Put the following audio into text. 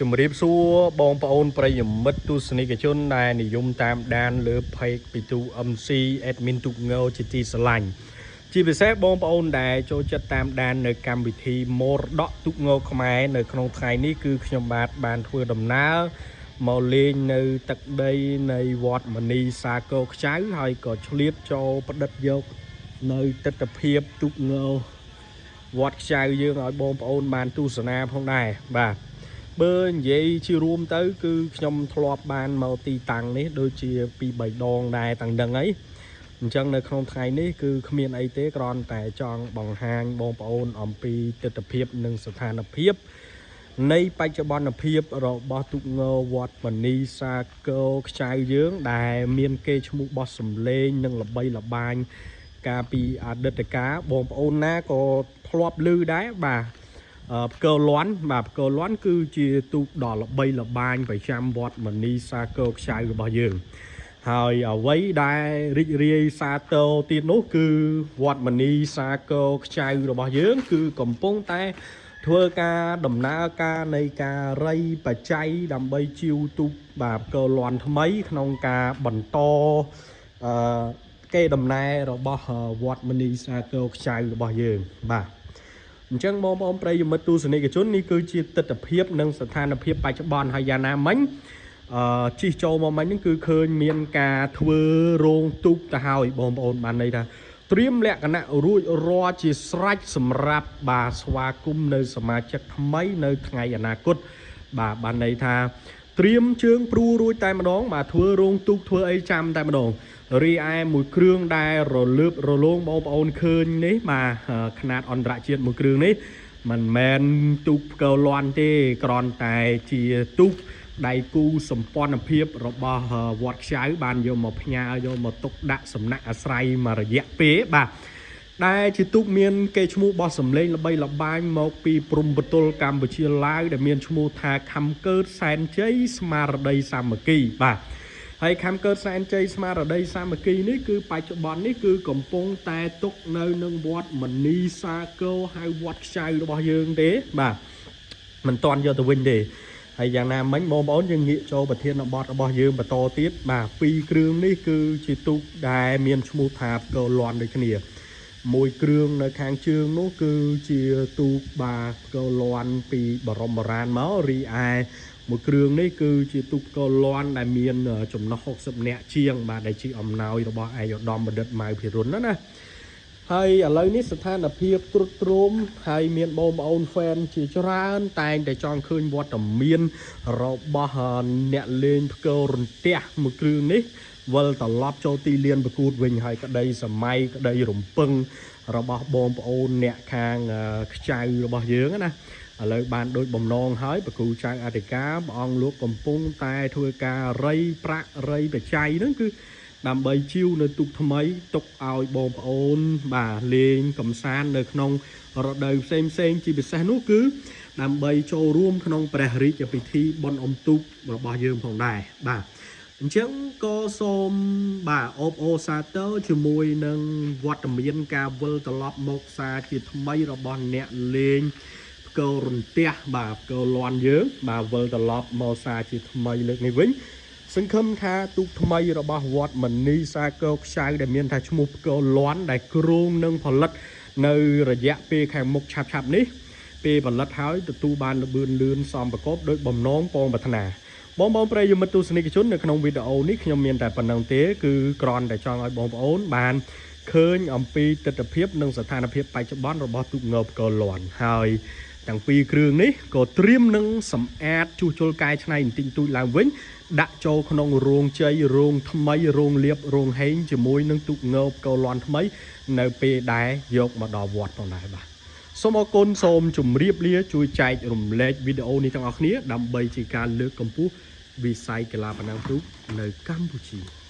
ជំរាបសួរបងប្អូនប្រិយមិត្តទស្សនិកជនដែលនិយមតាមដានលើ page ពីទូ MC admin ទូកងជាទីស្រឡាញ់ជាពិសេសបងប្អូនដែលចូលចិត្តតាមដាននៅកម្មវិធីមរតកទូកងខ្មែរនៅក្នុងថ្ងៃនេះគឺខ្ញុំបាទបានធ្វើដំណើរមកលេងនៅទឹកដីនៃវត្តមនីសាគរខ្ចៅហើយក៏ឆ្លៀតចូលផ្ដិតយកនៅទស្សនភាពទូកងវត្តខ្ចៅយើងឲ្យបងប្អូនបានទស្សនាផងដែរបាទ បើនិយាយជារួមទៅ គឺខ្ញុំធ្លាប់បានមកទីតាំងនេះដូចជា2 3ដងដែរតាំងហ្នឹងអីអញ្ចឹងនៅក្នុងថ្ងៃនេះគឺគ្មានអីទេគ្រាន់តែចង់បង្ហាញបងប្អូនអំពីទស្សនភាពនិងស្ថានភាពនៃបច្ចុប្បន្នភាពរបស់ទូកងវត្តមនីសាគរខ្ចៅយើង ដែលមានគេឈ្មោះបោះសំលេងនិងល្បីល្បាញកាលពីអតីតកាលបងប្អូនណាក៏ធ្លាប់ឮដែរបាទ ផ្គរលាន់បាទផ្គរលាន់គឺជាទូកដ៏ល្បីល្បាញប្រចាំវត្តមនីសាគរខ្ចៅរបស់យើងហើយអ្វីដែលរីករាយសាទរទៀតនោះគឺវត្តមនីសាគរខ្ចៅរបស់យើង គឺកំពុងតែធ្វើការដំណើរការនៃការរៃបច្ច័យដើម្បីជាវទូកបាទផ្គរលាន់ថ្មីក្នុងការបន្តអឺកេរដំណែលរបស់វត្តមនីសាគរខ្ចៅរបស់យើងបាទ អញ្ចឹងបងប្អូនប្រិយមិត្តទស្សនិកជននេះគឺជាទស្សនភាពនិងស្ថានភាពបច្ចុប្បន្នហើយយ៉ាងណាមិញអឺជិះចូលមកមិញហ្នឹងគឺឃើញមានការធ្វើរោងទូកទៅហើយបងប្អូនបានន័យថាត្រៀមលក្ខណៈរួចរាល់ជាស្រេចសម្រាប់បាទស្វាគមន៍នៅសមាជិកថ្មីនៅថ្ងៃអនាគតបាទបានន័យថាត្រៀមជើងព្រួរួចតែម្ដងបាទធ្វើរោងទូកធ្វើអីចាំតែម្ដងរីឯមួយគ្រឿងដែលរលើបរលោងបងប្អូនឃើញនេះបាទខ្នាតអន្តរជាតិមួយគ្រឿងនេះមិនមែនទូកផ្គរលាន់ទេគ្រាន់តែជាទូកដៃគូសម្ព័ន្ធភាពរបស់វត្តខ្ចៅបានយកមកផ្ញើយកមកទុកដាក់សំណាក់អាស្រ័យមួយរយៈពេលបាទដែលជាទូកមានគេឈ្មោះបោះសម្លេងល្បីល្បាញមកពីព្រំប្រទល់កម្ពុជាឡាវដែលមានឈ្មោះថាខំកើតសែនជ័យស្មារតីសាមគ្គីបាទហើយខំកើតសែនជ័យស្មារតីសាមគ្គីនេះគឺបច្ចុប្បន្ននេះគឺកំពុងតែទុកនៅនឹងវត្តមនីសាគរហៅវត្តខ្ចៅរបស់យើងទេបាទមិនតាន់យកទៅវិញទេហើយយ៉ាងណាមិញបងប្អូនយើងងាកចូលប្រធានបទរបស់យើងបន្តទៀតបាទពីរគ្រឿងនេះគឺជាទូកដែលមានឈ្មោះថាផ្គរលាន់ដូចគ្នាមួយគ្រឿងនៅខាងជើងនោះគឺជាទូកបាទផ្គរលាន់ពីបរមបុរាណមករីឯមួយគ្រឿងនេះគឺជាទូកផ្គរលាន់ដែលមានចំណុះ60នាក់ជាងបាទដែលជាអំណោយរបស់ឯកឧត្តមបណ្ឌិតម៉ៅភិរុនណាណាហើយឥឡូវនេះស្ថានភាពទ្រុឌទ្រោមហើយមានបងប្អូន fan ជាច្រើនតែងតែចង់ឃើញវត្តមានរបស់អ្នកលេងផ្គររន្ទះមួយគ្រឿងនេះវិលត្រឡប់ចូលទីលានប្រកួតវិញហើយក្តីសម័យក្តីរំពឹងរបស់បងប្អូនអ្នកខាងខ្ចៅរបស់យើងណាឥឡូវបានដូចបំណងហើយប្រគូចៅអធិការព្រះអង្គលោកកំពុងតែធ្វើការរៃប្រាក់រៃបច្ច័យហ្នឹងគឺដើម្បីជីវនៅទូកថ្មីទុកឲ្យបងប្អូនបាទលេងកំសាន្តនៅក្នុងរដូវផ្សេងផ្សេងជាពិសេសនោះគឺដើម្បីចូលរួមក្នុងព្រះរាជពិធីបុណ្យអុំទូករបស់យើងផងដែរបាទអញ្ចឹងក៏សូមបាទអបអរសាទរជាមួយនឹងវត្តមានការវិលត្រឡប់មកសារជាថ្មីរបស់អ្នកលេងផ្គររន្ទះបាទផ្គរលាន់យើងបាទវិលត្រឡប់មកសារជាថ្មីលើកនេះវិញសង្ឃឹមថាទូកថ្មីរបស់វត្តមនីសាគរខ្ចៅដែលមានថាឈ្មោះផ្គរលាន់ដែលគ្រោងនឹងផលិតនៅរយៈពេលខាងមុខឆាប់ៗនេះពេលផលិតហើយទទួលបានល្បឿនលឿនសមប្រកបដោយបំណងពងប្រាថ្នាបងប្អូនប្រិយមិត្តទស្សនិកជននៅក្នុងវីដេអូនេះខ្ញុំមានតែប៉ុណ្្នឹងទេគឺគ្រាន់តែចង់ឲ្យបងប្អូនបានឃើញអំពីទស្សនភាពនិងស្ថានភាពបច្ចុប្បន្នរបស់ទូកងផ្គរលាន់ហើយទាំងពីរគ្រឿងនេះក៏ត្រៀមនឹងសម្អាតជួសជុលកែច្នៃបន្តិចបន្តួចឡើងវិញដាក់ចូលក្នុងរោងជ័យរោងថ្មីរោងលៀបរោងហេងជាមួយនឹងទូកងផ្គរលាន់ថ្មីនៅពេលដែលយកមកដល់វត្តផងដែរបាទសូមអរគុណសូមជម្រាបលាជួយចែករំលែកវីដេអូនេះទាំងអស់គ្នាដើម្បីជាការលើកកម្ពស់វិស័យកីឡាប្រណាំងទូកនៅកម្ពុជា។